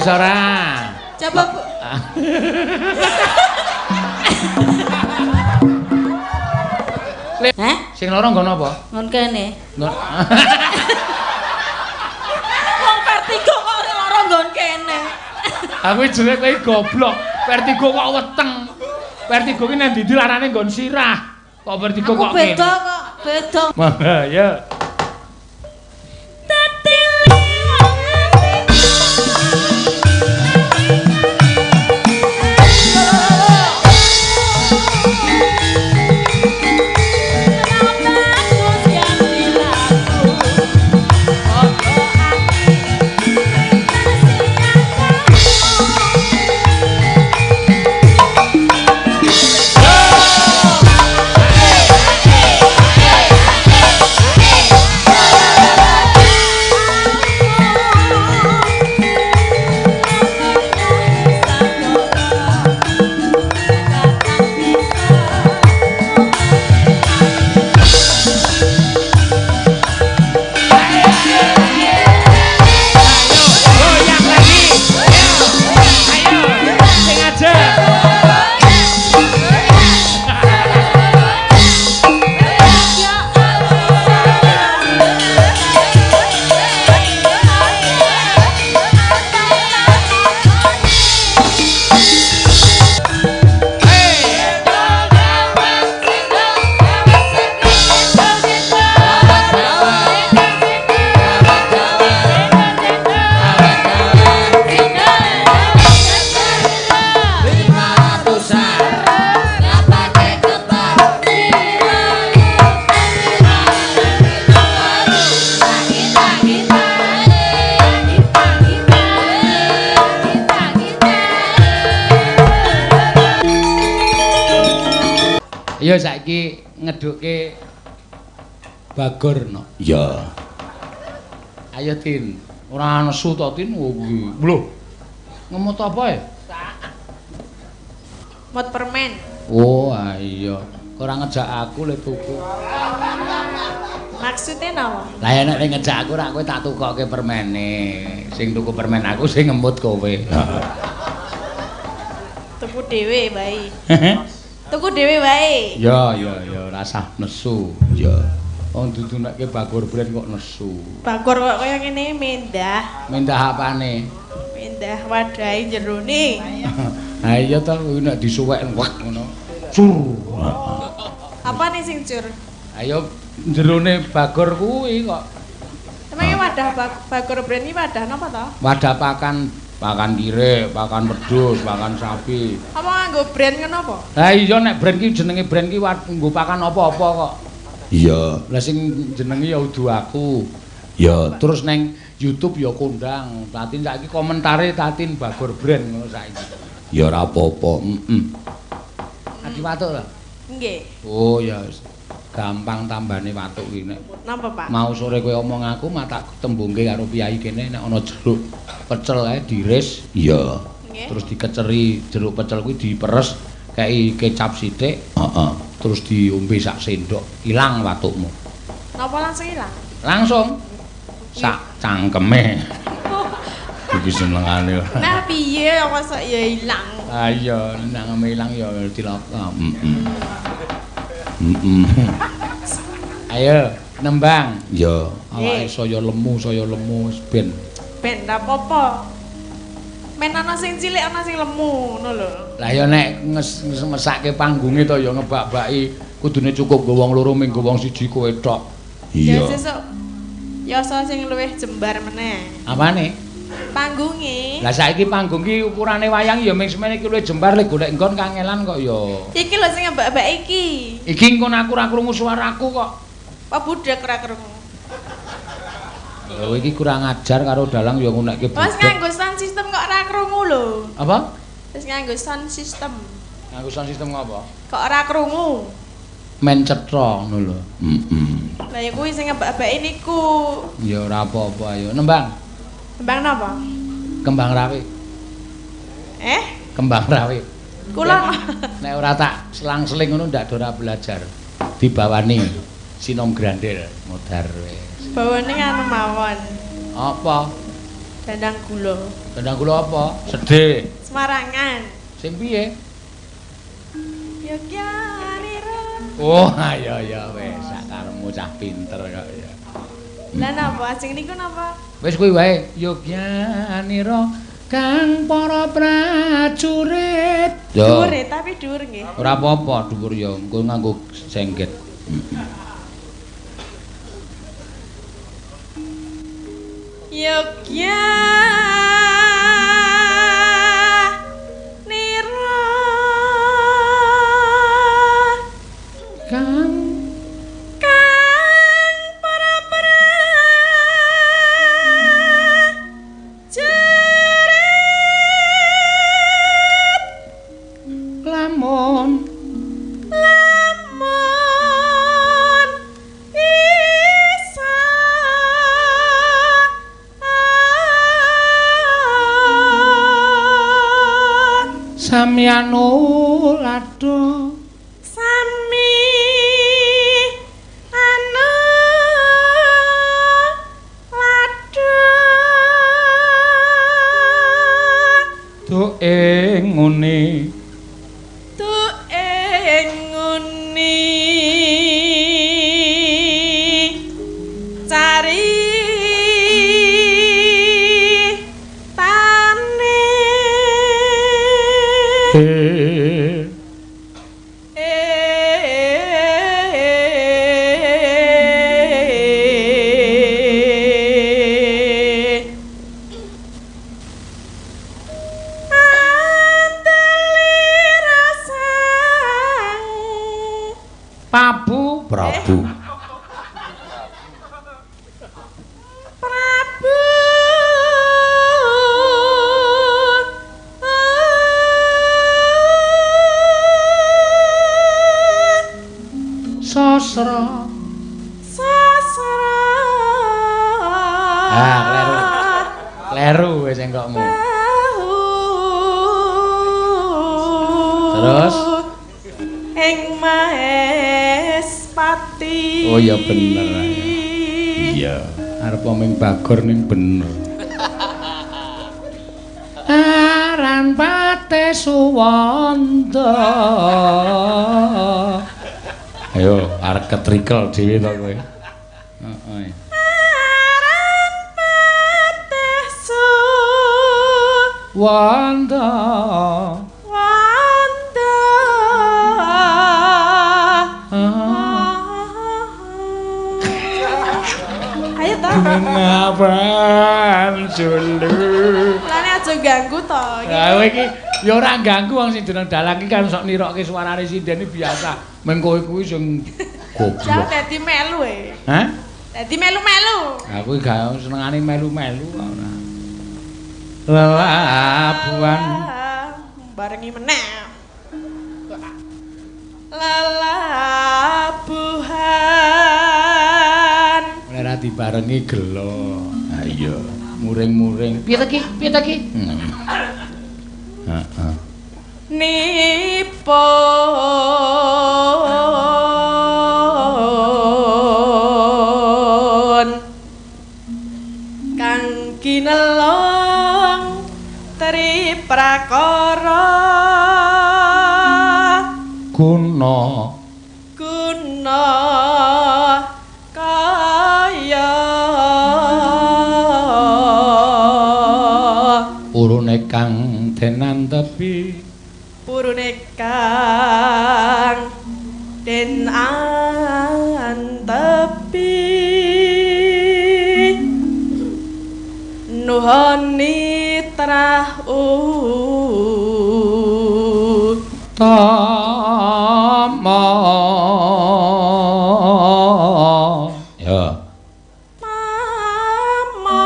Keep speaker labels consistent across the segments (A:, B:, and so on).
A: Ora.
B: Coba Bu. Hah?
A: Sing loro nggon apa?
B: Ngon kene.
A: Nggon.
B: Wong vertigo kok loro nggon kene.
A: Aku jenenge kowe goblok. Vertigo kok weteng. Vertigo ki nang ndi larane nggon sirah. Kok vertigo
B: Aku
A: kok kene.
B: beda kok, beda.
A: Mangga ya. Goyang lagi. Ayo. Sing aja. Iya saiki ngedhukke Bagor no.
C: Iya.
A: Ayo Tin, ora nesu to Tin kuwi. Lho. Ngemot apa ya?
B: Mot permen.
A: Oh, iya. Ora ngejak aku le tuku.
B: Maksudnya napa?
A: Lah ya nek ngejak aku rak kowe tak tukoke permene. Sing tuku permen aku sing ngemut kowe.
B: Tuku dhewe bae. Tuku dhewe wae.
A: Ya ya ya rasah nesu.
C: Ya.
A: Wong dudunekke Bagor Brand kok nesu.
B: Bagor kok kaya ngene mendah.
A: Mendah apane?
B: Mendah wadahe jerone.
A: Ha iya to kuwi nek disuwek wek ngono. Cur.
B: Apane sing cur?
A: Ayo jerone Bagor kuwi kok.
B: Emangnya wadah Bagor Brand iki wadah napa to?
A: Wadah pakan, pakan kirik, pakan wedhus, pakan sapi.
B: Apa nganggo brand ngono apa?
A: Lah iya nek brand ki jenenge brand ki nggo pakan apa-apa kok.
C: Iya.
A: Lah sing jenenge ya udu aku.
C: Ya.
A: Terus neng YouTube ya kondang. Tatin saiki komentare Tatin Bagor Brand ngono saiki.
C: Ya ora apa-apa.
A: Heeh. Adi watuk ta?
B: Nggih.
A: Oh ya wis. Gampang tambane watuk ki nek.
B: Napa, Pak?
A: Mau sore kowe omong aku mah tak tembungke karo piyai kene nek ana jeruk pecel ae diris.
C: Iya.
B: Nggih.
A: Terus dikeceri jeruk pecel kuwi diperes kei kecap sithik,
C: Heeh.
A: terus diombe sak sendok, ilang watukmu.
B: Napa langsung ilang?
A: Langsung sak cangkeme. Iki senengane.
B: Nah piye kok sok ya ilang.
A: Ah iya, cangkeme ilang ya cilaka.
C: Heeh. Heeh.
A: Ayo nembang.
C: Ya.
A: Awake saya lemu wis ben.
B: Ben ra apa-apa. Men ana sing cilik ana sing lemu ngono lho.
A: Lah ya nek mesake panggunge to ya ngebak-baki kudune cukup nggo wong loro ming nggo wong siji kowe tok.
B: Ya
C: Iya.
B: sesuk ya sing luwih jembar meneh.
A: Apane?
B: Panggunge.
A: Lah saiki panggung ki ukurane wayang ya ming semene iki luwih jembar lek golek nggon kangelan kok ya.
B: Iki lho sing ngebak-bak iki.
A: Iki engko aku ora krungu suaraku kok.
B: Apa budhek ora krungu?
A: Lho iki kurang ajar karo dalang ya ngunekke
B: Wes
A: budhek.
B: nganggo sound system kok ora krungu lho.
A: Apa?
B: Wis nganggo sound system.
A: Nganggo sound system ngopo?
B: Kok ora krungu?
A: Men cetha ngono lho.
C: Heeh.
B: Lah ya kuwi sing ngebak-baki niku.
A: Ya ora apa-apa ayo nembang.
B: Nembang napa?
A: Kembang rawe.
B: Eh?
A: Kembang rawe.
B: Kula
A: Nek ora tak selang-seling ngono ndak ora belajar. Dibawani sinom grandel modar wis.
B: bawane nganu mawon.
A: Apa?
B: Dandang gula.
A: Dandang gula apa? Sedih.
B: Semarangan.
A: Sing piye?
B: Yogyanira.
A: Oh, ayo ya wis sakaremu cah pinter kok ya.
B: Lah napa ajeng niku napa?
A: Wis kuwi wae Yogyanira kang para prajurit.
B: Dhuwur tapi dhuwur nggih.
A: Ora apa-apa dhuwur ya engko nganggo sengget.
B: Yogyanira
A: kang
B: para prajurit
A: lamun
B: isa
A: samyanu lado
B: sami anu lado
A: du ing ngene
B: tu ing nguni cari tane
A: Pabu
C: Prabu.
B: Prabu
A: Sasra.
B: Sasra.
A: Ah, kleru. Kleru wis engkokmu. Terus
B: ing Mahespati.
A: Oh ya bener. Iya, arep ming bagor ning bener. Aran Pate Suwanda. Ayo arep ketrikel dhewe to kowe. Heeh.
B: Aran Pate
A: Suwanda.
B: Wanda. Ayo to.
A: Ngapan julu.
B: Mulane aja ganggu to.
A: Lah kowe iki ya ora ganggu wong sing jeneng dalang iki kan sok nirokke suarane sinden iki biasa. Men kowe kuwi sing goblok.
B: Dadi melu e.
A: Hah?
B: Dadi melu-melu.
A: Aku iki gak senengane melu-melu kok ora. Lelabuhan
B: barengi meneh. Lelabuhan.
A: Ora ra dibarengi gelo.
C: Ha iya.
A: Muring-muring. Piye ta ki? Piye ta ki?
C: Heeh.
B: Nipun kang kinelung tri prakara
A: guna
B: guna kaya
A: urune kang denantepi
B: purune kang den antepi nuhoni trah
A: utama.
C: Ya.
B: Mama.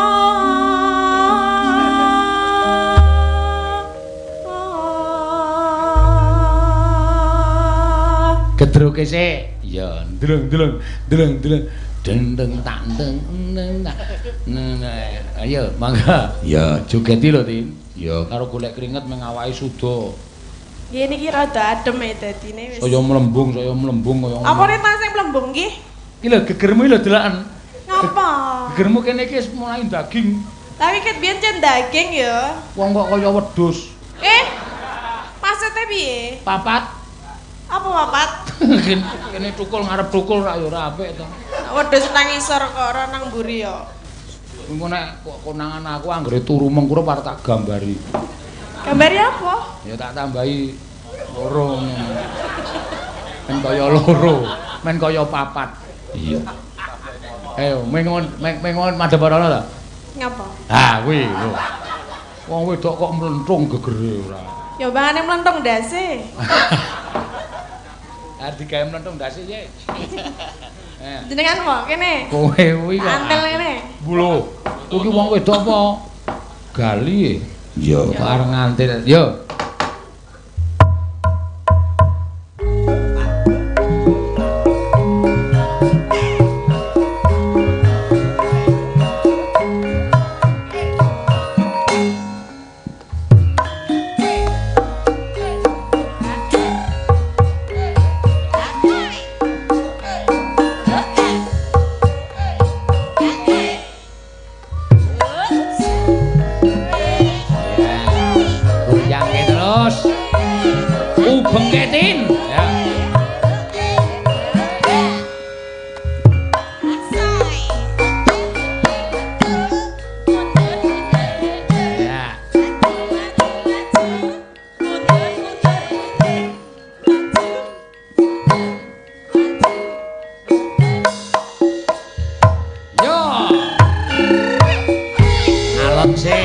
A: Gedroke sik. Ya, ndeleng ndeleng ndeleng ndeleng. Dendeng tak ndeng ndeng tak. Ayo, mangga.
C: Ya,
A: jogeti lho, Tin.
C: Ya,
A: karo golek keringet meng awake suda.
B: Nggih niki rada adem e dadine wis.
A: Saya mlembung kaya ngono.
B: Apa nek sing mlembung ki?
A: Iki lho gegermu iki lho deloken.
B: Ngapa?
A: Gegermu kene iki wis mulai daging.
B: Tapi ket biyen cen daging ya.
A: Wong kok kaya wedhus.
B: Maksudnya piye?
A: Papat.
B: Apa papat?
A: Kene tukul ngarep tukul rak ya ora apik to.
B: Wedhus nang isor kok ora nang mburi ya.
A: Engko nek kok konangan aku anggere turu mengkurup arep tak gambari.
B: Gambari apa?
A: Ya tak tambahi loro ngono. Men kaya loro, men kaya papat. Iya. Ayo mengon mengon madhep rono ta?
B: Ngapa?
A: Ha kuwi lho. Wong wedok kok mlentung gegere ora.
B: Ya bangane mlentung ndase.
A: Arep digawe mlentung ndase piye?
B: Jenengan wae kene.
A: Kowe kuwi kok.
B: Antel kene.
A: Lho, kuwi wong wedok apa? Gali. Iya, kok arep ngantil. Yo. Ubengketin. Ya. Ya. Yo. Alon sih.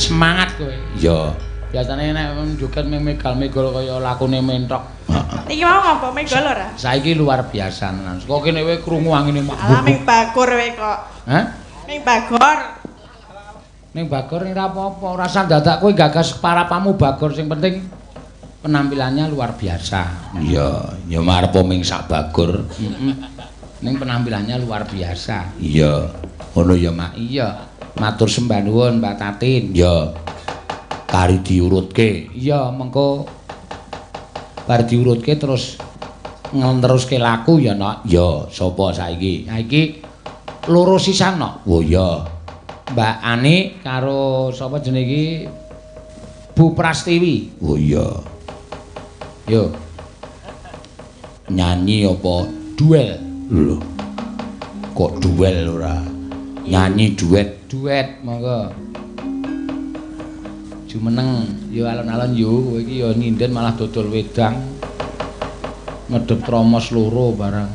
A: Semangat kowe.
C: Iya.
A: Biasane nek joget megal-megol kaya lakune mentok.
C: Heeh.
B: Iki mau ngopo megol ora?
A: Saiki luar biasa tenan. Saka kene kowe krungu angine mak.
B: Alah ming bagor kowe kok.
A: Hah?
B: Ming bagor.
A: Ning bagor ora apa-apa, ora usah dadak kowe gagas parapamu bagor sing penting penampilannya luar biasa.
C: Iya, ya marep ming sak bagor.
A: Heeh. Ning penampilannya luar biasa.
C: Iya. Ngono ya, Mak.
A: Iya. Matur sembah nuwun Mbak Tatin.
C: Iya. Kari diurutke.
A: Iya, mengko bar diurutke terus ngeteruske laku ya, Nok.
C: Ya, sapa saiki?
A: Saiki loro sisan, Nok.
C: Oh iya.
A: Mbak Ani karo sapa jenenge iki? Bu Prastiwi.
C: Oh iya.
A: Yo.
C: Nyanyi apa
A: duel?
C: Lho. Kok duel ora? Nyanyi duet.
A: Duet, monggo. Jumeneng, yo alon-alon yo, kowe iki yo nyinden malah dodol wedang. Ngedep tromos loro barang.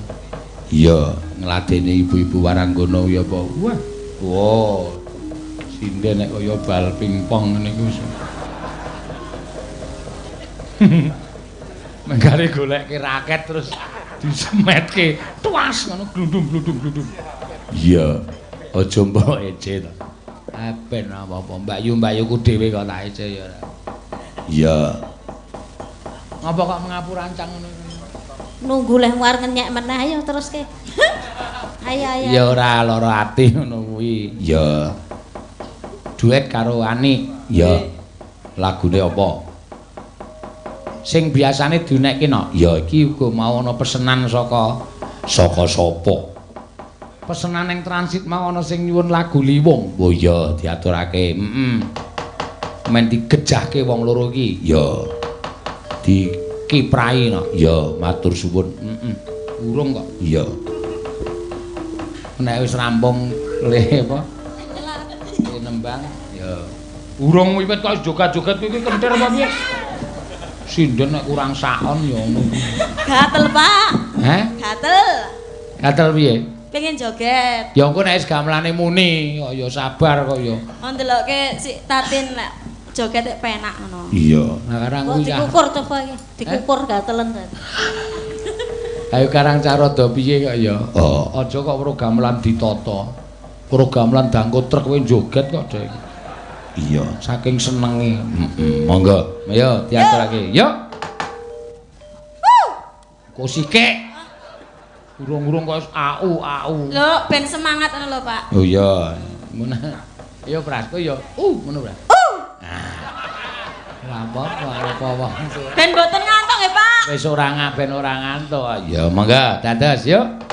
C: Iya, ngladeni ibu-ibu waranggono ya apa?
A: Wah. Wah. Sinden nek kaya bal pingpong ngene iku wis. Menggare golekke raket terus disemetke, tuas ngono glundung-glundung-glundung.
C: Iya. Aja mbok ece to.
A: Ah ben apa-apa, Mbak Yu Mbak Yuku dhewe kok tak ece ya ora.
C: Iya.
A: Ngapa kok mengapu rancang ngono?
D: Nunggu leh war ngenyek meneh ayo teruske. Ayo ayo.
A: Ya ora lara ati ngono kuwi.
C: Iya.
A: Duet karo Ani.
C: Iya. Lagune apa?
A: Sing biasane diunekke no. Ya iki uga mau ana pesenan saka
C: saka sapa?
A: Pesenan ning transit mau ana sing nyuwun lagu Liwung.
C: Oh iya, diaturake.
A: Heeh. Men digejahke wong loro iki.
C: Ya.
A: Dikiprahi no.
C: Ya, matur suwun.
A: Heeh. Urung kok.
C: Iya.
A: Nek wis rampung le apa? Le nembang. Ya. Urung wiwit kok joget-joget kuwi kentir apa piye? Sinden nek kurang saon ya ngono.
D: Gatel, Pak.
A: Heh?
D: Gatel.
A: Gatel piye?
D: Pengen joget.
A: Ya engko nek wis gamelane muni kok ya sabar kok ya.
D: Oh ndelokke si Tatin nek joget nek penak ngono.
C: Iya.
A: Nah karang kuwi
D: dikukur coba iki, dikukur gatelen.
A: Ayo karang cara do piye kok ya.
C: Oh,
A: aja kok weruh gamelan ditata. Weruh gamelan dangkut truk kowe joget kok dek.
C: Iya,
A: saking senenge.
C: Heeh, monggo.
A: Ayo diaturake. Yo. Kok sikik. Urung-urung kok au au.
D: Lho, ben semangat ngono lho, Pak.
C: Oh iya.
A: Ngono. Ayo Prasko ya. Ngono Pras. Ora apa-apa, ora apa-apa.
D: Ben mboten ngantuk nggih, Pak.
A: Wis ora ben ora ngantuk.
C: Ya monggo,
A: dados yuk.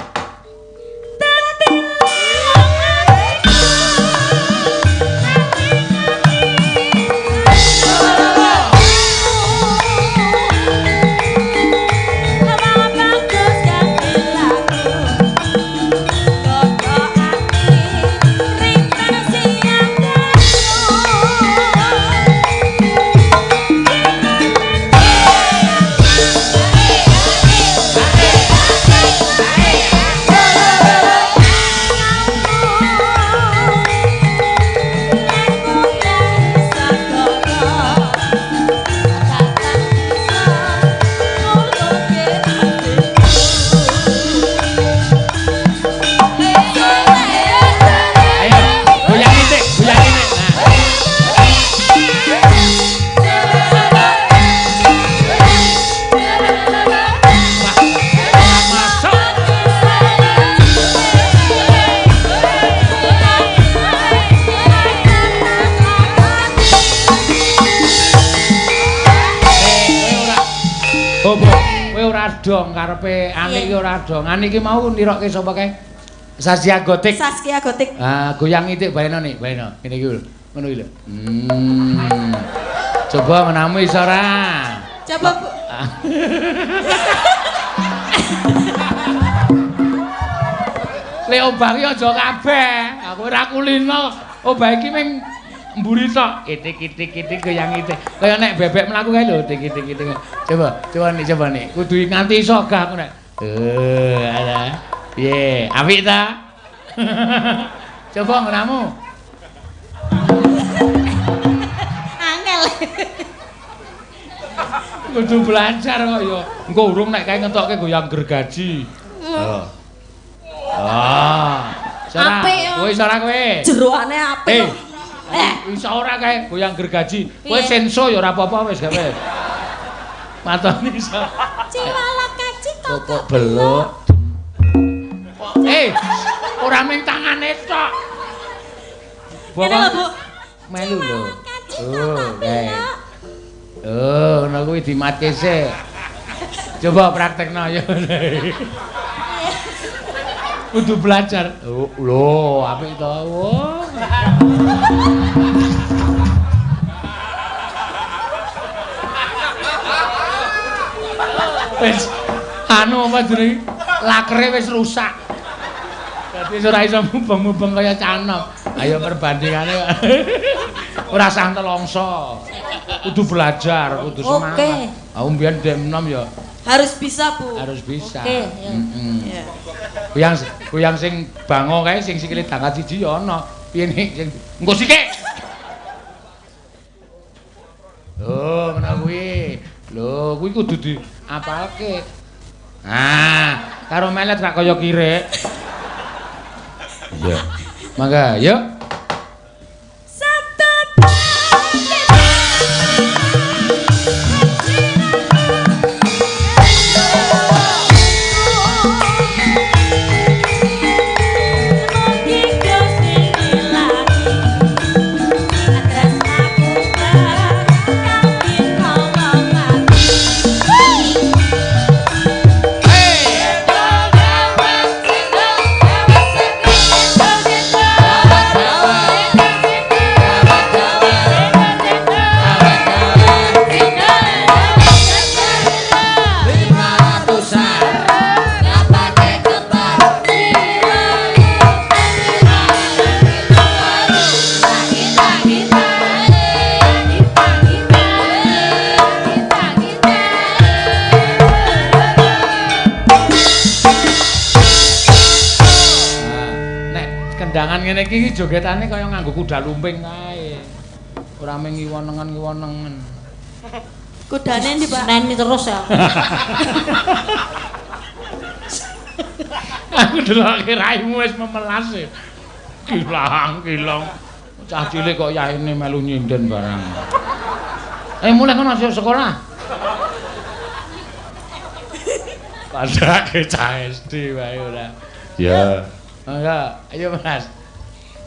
A: Dong karepe Ani iki ora dong. Ani iki mau nirokke sapa kae? Saskia Gotik.
D: Saskia Gotik.
A: Ah, goyang itik baleno nih, baleno. Ngene iki lho. Ngono iki lho. Coba menamu iso ora?
D: Coba, Bu.
A: Le obah iki aja kabeh. Aku ora kulino. Obah iki ming mburi tok. Itik-itik-itik goyang itik. Kaya nek bebek mlaku kae lho, tik-tik-tik. Coba, coba nih, coba nih. Kudu nganti iso gak aku nek. Ala. Piye? Apik ta? Coba ngrenamu. Kudu belajar kok ya. Engko urung nek kae ngetokke goyang gergaji. Heeh. Ah.
D: Apik yo.
A: Kowe iso ora kowe?
B: Jeroane apik.
A: Iso ora kae goyang gergaji. Kowe senso ya ora apa-apa wis gawe. Matone iso.
D: Ciwala kaji
A: kok beluk. Ora mung tangane tok.
B: Ngene lho, Bu.
A: Melu lho. Oh, kae. Oh, ngono kuwi dimatke sik. Coba praktekno ya. Kudu belajar. Oh, lho, apik to. Oh. Wis anu apa jenenge? Lakere wis rusak. Dadi ora iso mubeng-mubeng kaya canok. Ayo perbandingane ora sah telongso. Kudu belajar, kudu semangat.
D: Oke.
A: Aku mbiyen ndek enom ya
B: harus bisa, Bu.
A: Harus bisa.
D: Oke,
A: heeh. Goyang goyang sing bango kae sing sikile dangkat siji ya ana. Piye nek sing engko sikik. Oh, ngono kuwi. Lho, kuwi kudu diapalke. Ah, karo melet rak kaya kirik. Iya. Mangga, yuk. Ngene iki jogetane kaya nganggo kuda lumping kae. Ora mung ngiwonengan-ngiwonengen.
B: Kudane ndi, Pak?
D: Neni terus ya.
A: Aku delokke raimu wis memelas e. Kilang-kilong. Cah cilik kok yaene melu nyinden barang. Mulih kono masuk sekolah. Padake cah SD wae ora. Ya. Mangga, ayo Mas.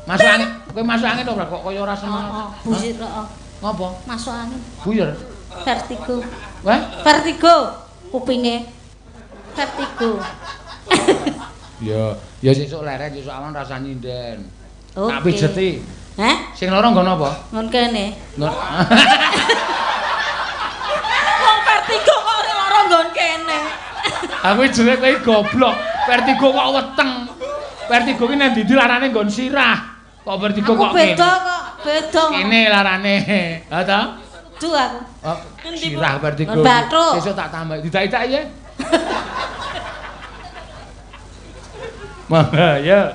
A: Masuk angin, kowe masuk angin ora kok kaya ora semangat.
D: Heeh, buyir heeh.
A: Ngopo?
D: Masuk angin.
A: Buyir.
D: Vertigo.
A: Wah,
D: vertigo kupinge. Vertigo.
A: Ya, ya sesuk leren, sesuk awan rasa nyinden.
D: Oke.
A: Tak pijeti.
D: Heh?
A: Sing loro nggon apa?
D: Nggon kene.
A: Nggon.
B: Wong vertigo kok ora loro nggon kene.
A: Aku jenenge kowe goblok. Vertigo kok weteng. Vertigo ki nang ndi larane nggon sirah. Kok vertigo kok
D: kene? Aku beda kok, beda.
A: Kene larane. Ha ta?
D: Kudu aku.
A: Oh, sirah vertigo. Sesuk tak tambah. Didak-idak ya. Mangga ya.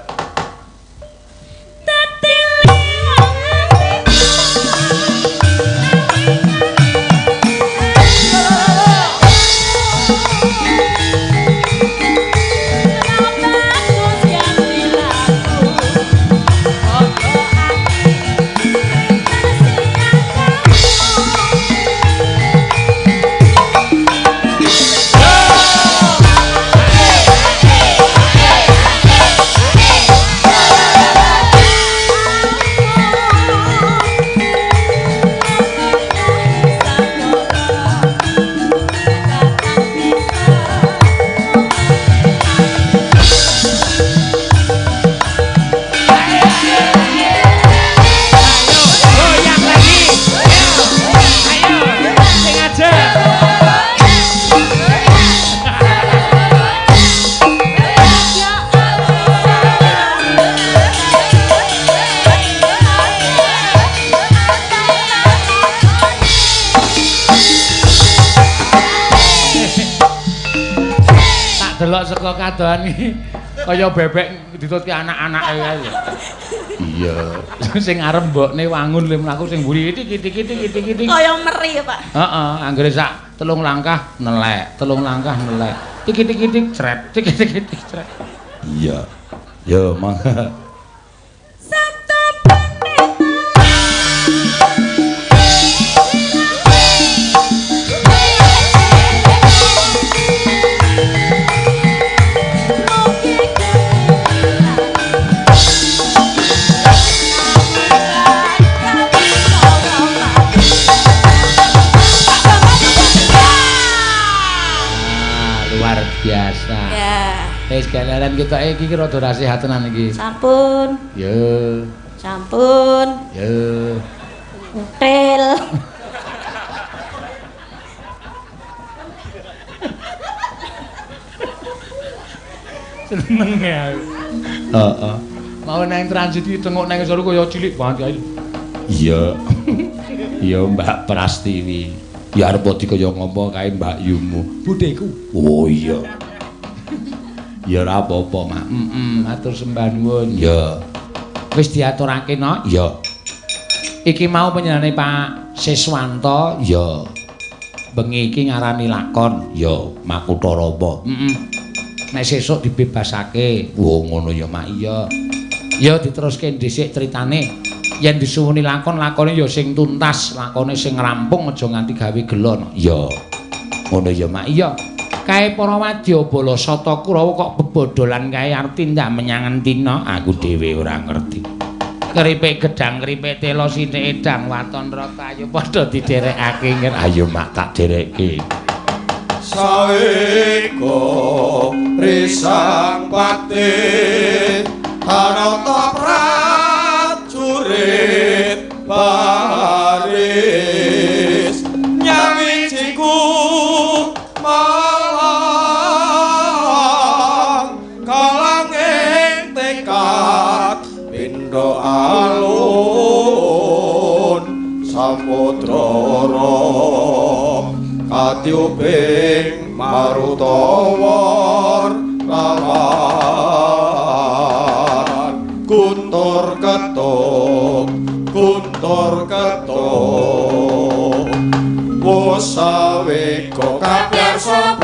A: Delok saka kadohan iki kaya bebek ditutke anak-anake kae. Iya. Sing arep mbokne wangun le mlaku sing mburi tik tik tik tik tik.
B: Kaya meri ya, Pak.
A: Heeh, anggere sak telung langkah nelek, telung langkah nelek. Tik tik tik cret, tik tik tik cret.
C: Iya. Yo mangga.
A: Biasa.
B: Ya.
A: Wis galaran ketoke iki rada ra sehat tenan iki.
D: Sampun.
A: Ya.
D: Sampun.
A: Ya.
D: Util.
A: Seneng ya aku.
C: Heeh.
A: Mau nang transit iki tengok nang isor kaya cilik banget kae.
C: Iya. Iya Mbak Prastiwi. Ya arep dikaya ngopo kae Mbak Yumu.
A: Budheku.
C: Oh iya. Ya ora apa-apa, Mak.
A: Heeh, matur sembah nuwun.
C: Ya.
A: Wis diaturake no?
C: Ya.
A: Iki mau panjenengane Pak Siswanto.
C: Ya.
A: Bengi iki ngarani lakon.
C: Ya, Makutha Rama.
A: Heeh. Nek sesuk dibebasake.
C: Oh ngono ya, Mak.
A: Iya. Ya diteruske dhisik critane. Yen disuwuni lakon, lakone ya sing tuntas, lakone sing rampung aja nganti gawe gelo. No.
C: Ya. Ngono ya, Mak.
A: Iya. Kae para wadyabala Sata Kurawa kok bebodolan kae arep tindak menyang Entina,
C: aku dhewe ora ngerti.
A: Keripik gedang, keripik tela sithik edang waton rata ayo padha diderekake.
C: Ayo Mak tak derekke.
E: Saweka risang pati hanata prajurit baris nyawijiku malang kalanging tekad pindha alun samudra katyuping marutawar lawan guntur ketuk guntur ketuk wosaweka kabyarsa.